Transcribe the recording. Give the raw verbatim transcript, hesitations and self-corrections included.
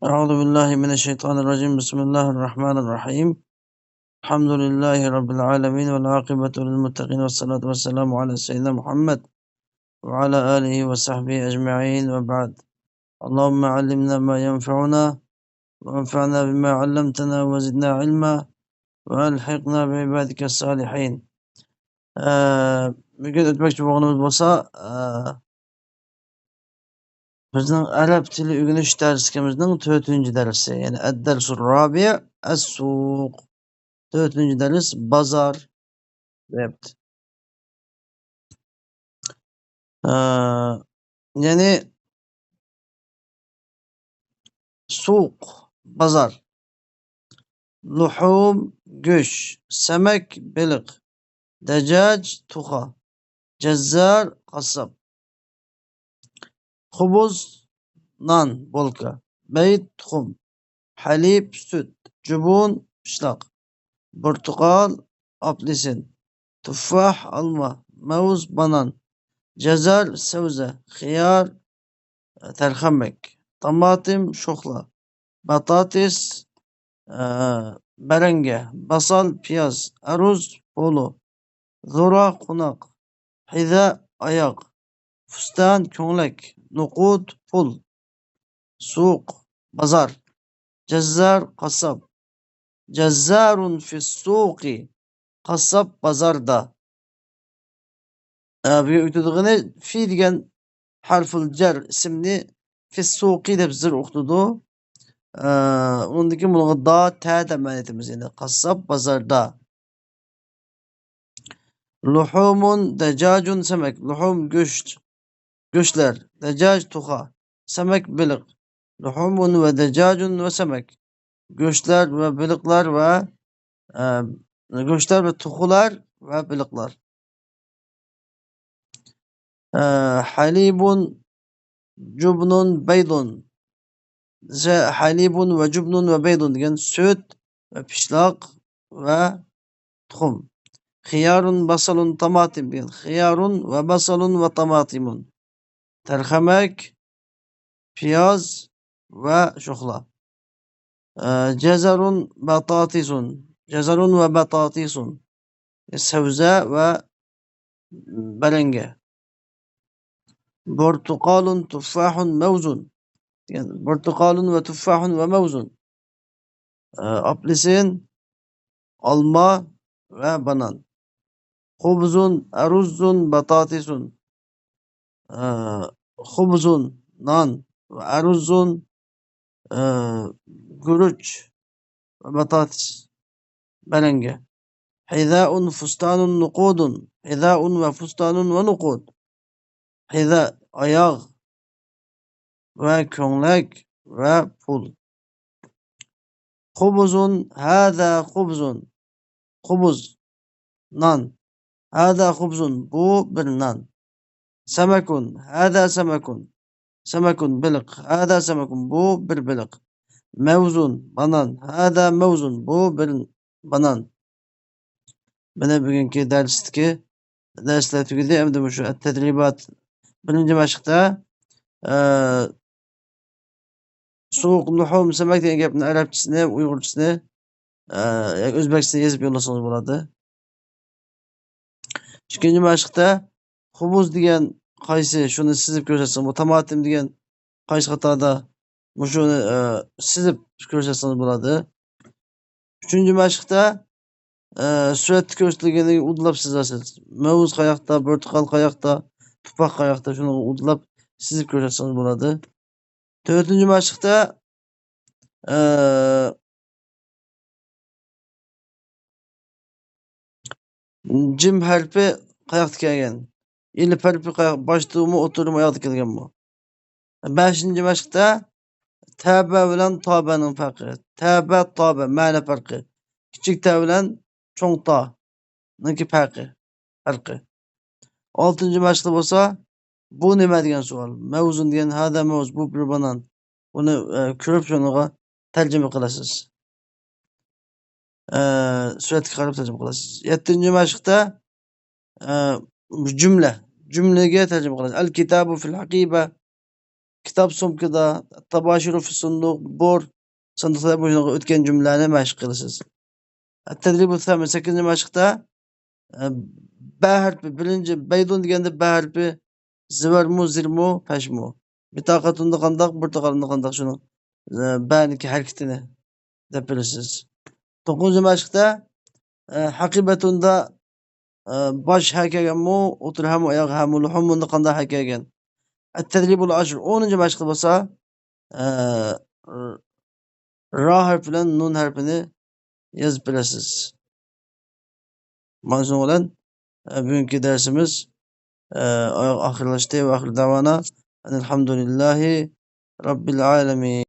أعوذ بالله من الشيطان الرجيم. بسم الله الرحمن الرحيم. الحمد لله رب العالمين، والعاقبة للمتقين، والصلاة والسلام على سيدنا محمد وعلى آله وصحبه أجمعين، وبعد. اللهم علمنا ما ينفعنا، وانفعنا بما علمتنا، وزدنا علما، وألحقنا بعبادك الصالحين. ئە، بۈگۈن ئۆتمەكچى بولغىنىمىز بولسا، ئە، بىزنىڭ ئەرەب تىلى ئۆگىنىش دەرسلىكىمىزنىڭ تۆتىنچى دەرسى، يەنى الدرس الرابع، السوق. تۆتىنچى دەرس، بازار دەپتۇ. ئە، يەنى سوق، بازار. لۇھۇم، گۆش. سەمەك، بېلىق. دەجاج، توخۇ. جەززار، قاسساپ. خۇبۇز، نان، بولكا. بەيت، تۇخۇم. ھەلىب، سۈت. جۇبۇن، پىشلاق. بۇرتۇقال، ئاپېلسىن. تۇففاھ، ئالما. مەۋز، بانان. جەزەر، سەۋزە. خىيار، تەرخەمەك. تاماتىم، شوخلا. باتاتىس، ئە، بەرەڭگە. باسال، پىياز. ئەرۇز، پولۇ. زۇرا، قوناق. ھىزا، ئاياغ. فۇستان، كۆڭلەك. نوقۇد، پۇل. سوق، بازار. جەززار، قاسساپ. جەززارۇن فىسسوقى، قاسساپ بازاردا. ئە، بۇ يەردە ئۆتىدىغىنى فى دېگەن ھەرفۇل جەر ئىسىمنى فىسسوقى دەپ زىر ئوقۇتىدۇ. ئە، ئۇنىڭدىن كېيىن بۇنىڭغا دا، تە دەپ مەنە ئېيتىمىز، يەنى قاسساپ بازاردا. لۇھۇمۇن دەجاجۇن سەمەك. لۇھۇم، گۆش، گۆشلەر. دەجاج، توخۇ. سەمەك، بېلىق. لۇھۇمۇن ۋە دەجاجۇن ۋە سەمەك. گۆشلەر ۋە بېلىقلار ۋە، ئە، گۆشلەر ۋە توخۇلار ۋە بېلىقلار. ئە، ھەلىبۇن، جۇبنۇن، بەيدۇن. دېسە، ھەلىبۇن ۋە جۇبنۇن ۋە بەيدۇن دېگەن سۈت ۋە پىشلاق ۋە تۇخۇم. خىيارۇن، باسالۇن، تاماتىم دېگەن خىيارۇن ۋە باسالۇن ۋە تاماتىمۇن. تەرخەمەك، پىياز ۋە شوخلا. ئە، جەزەرۇن، باتاتىسۇن. جەزەرۇن ۋە باتاتىسۇن. سەۋزە ۋە بەرەڭگە. بۇرتۇقالۇن، تۇففاھۇن، مەۋزۇن. دېگەن بۇرتۇقالۇن ۋە تۇففاھۇن ۋە مەۋزۇن. ئە، ئاپېلسىن، ئالما ۋە بانان. خۇبزۇن، ئەرۇزۇن، باتاتىسۇن. ئە، خۇبزۇن، نان، ۋە ئەرۇزۇن، ئە، گۈرۈچ ۋە باتاتىس، بەرەڭگە. ھىزائۇن، فۇستانۇن، نۇقۇدۇن. ھىزائۇن ۋە فۇستانۇن ۋە نۇقۇد. ھىزا، ئاياغ ۋە كۆڭلەك ۋە پۇل. خۇبزۇن، ھازا خۇبزۇن. خۇبز، نان. ھازا خۇبزۇن، بۇ بىر نان. سەمەكۇن، ھازا سەمەكۇن. سەمەكۇن، بېلىق. ھازا سەمەكۇن، بۇ بىر بېلىق. مەۋزۇن، بانان. ھازا مەۋزۇن، بۇ بىر بانان. مانا بۈگۈنكى دەرستىكى دەرسلەر تۈگىدى. ئەمدى مۇشۇ تەدرىبات بىرىنچى مەشىقتە، ئە، سوق لۇھۇم سەمەك دېگەن گەپنى ئەرەبچىسىنى، ئۇيغۇرچىسىنى، ئە، ياكى ئۆزبەكچىسىنى يېزىپ يوللىسىڭىز بولىدۇ. ئىككىنچى مەشىقتە خۇبۇز دېگەن قايسى، شۇنى سىزىپ كۆرسەتسىڭىز، بۇ تاماتىم دېگەن قايسى قاتاردا، مۇشۇنى، ئە، سىزىپ كۆرسەتسىڭىز بولىدۇ. ئۈچىنچى مەشىقتە، ئە، سۈرەتتە كۆرسىتىلگىنىگە ئۇدۇللاپ سىزىۋالىسىز. مەۋز قاياقتا، پورتۇقال قاياقتا، تۇپراق قاياقتا، شۇنىڭغا ئۇدۇللاپ سىزىپ كۆرسەتسىڭىز بولىدۇ. تۆتىنچى مەشىقتە، ئە، جىم ھەرپى قاياقتا كەلگەن؟ ئېلىپ ھەرپى قاياق، باشتىمۇ، ئوتتۇرىدىمۇ، ئاياغدا كەلگەنمۇ؟ بەشىنچى مەشىقتە تەبە بىلەن تابەنىڭ پەرقى. تەبە، تابە، مەنە پەرقى. كىچىك تە بىلەن چوڭ تانىڭكى پەرقى. پەرقى. ئالتىنچى مەشىقتە بولسا، بۇ نېمە دېگەن سوئال. مەۋزۇن دېگەن، ھازا مەۋز، بۇ بىر بانان. بۇنى، ئە، كۆرۈپ شۇنىڭغا تەرجىمە قىلىسىز. ئە، سۈرەتكە قاراپ تەرجىمە قىلىسىز. يەتتىنچى مەشىقتە، ئە، جۈملە. جۈملىگە تەرجىمە قىلىسىز. ئەل كىتابۇ فىل ھەقىبە. كىتاب سومكىدا، تباشر في الصندوق، بور ساندۇقتا بوينىغا ئۆتكەن جۈملىلەرنى مەشىق قىلىسىز. التدريب الثامن، سەككىزىنچى مەشىقتە، ئە، بە ھەرپى، بىرىنچى بەيدۇن دېگەندە بە ھەرپى زىۋەرمۇ، زىرمۇ، پەشمۇ. بىتاقەتۇندا قانداق، بىرتاقەتۇندا قانداق، شۇنىڭ، ئە، بەنىڭكى ھەرىكىتىنى دەپ بېرىسىز. توققۇزىنچى مەشىقتە، ئە، ھەقىبەتۇندا، ئە، باش ھە كەلگەنمۇ، ئوتتۇرا ھەمۇ، ئاياغ ھەمۇ، لۇھۇمۇندا قانداق ھە كەلگەن. التدريب العاشر، ئونىنچى مەشىقتە بولسا، ئە، را ھەرپى بىلەن نۇن ھەرپىنى يېزىپ بېرىسىز. مانا شۇنىڭ بىلەن، ئە، بۈگۈنكى دەرسىمىز، ئە، ئاخىرلاشتى. ۋە ئاخىر دەۋانا ئەنىل ھەمدۇلىللاھى رەببىل ئالەمىن.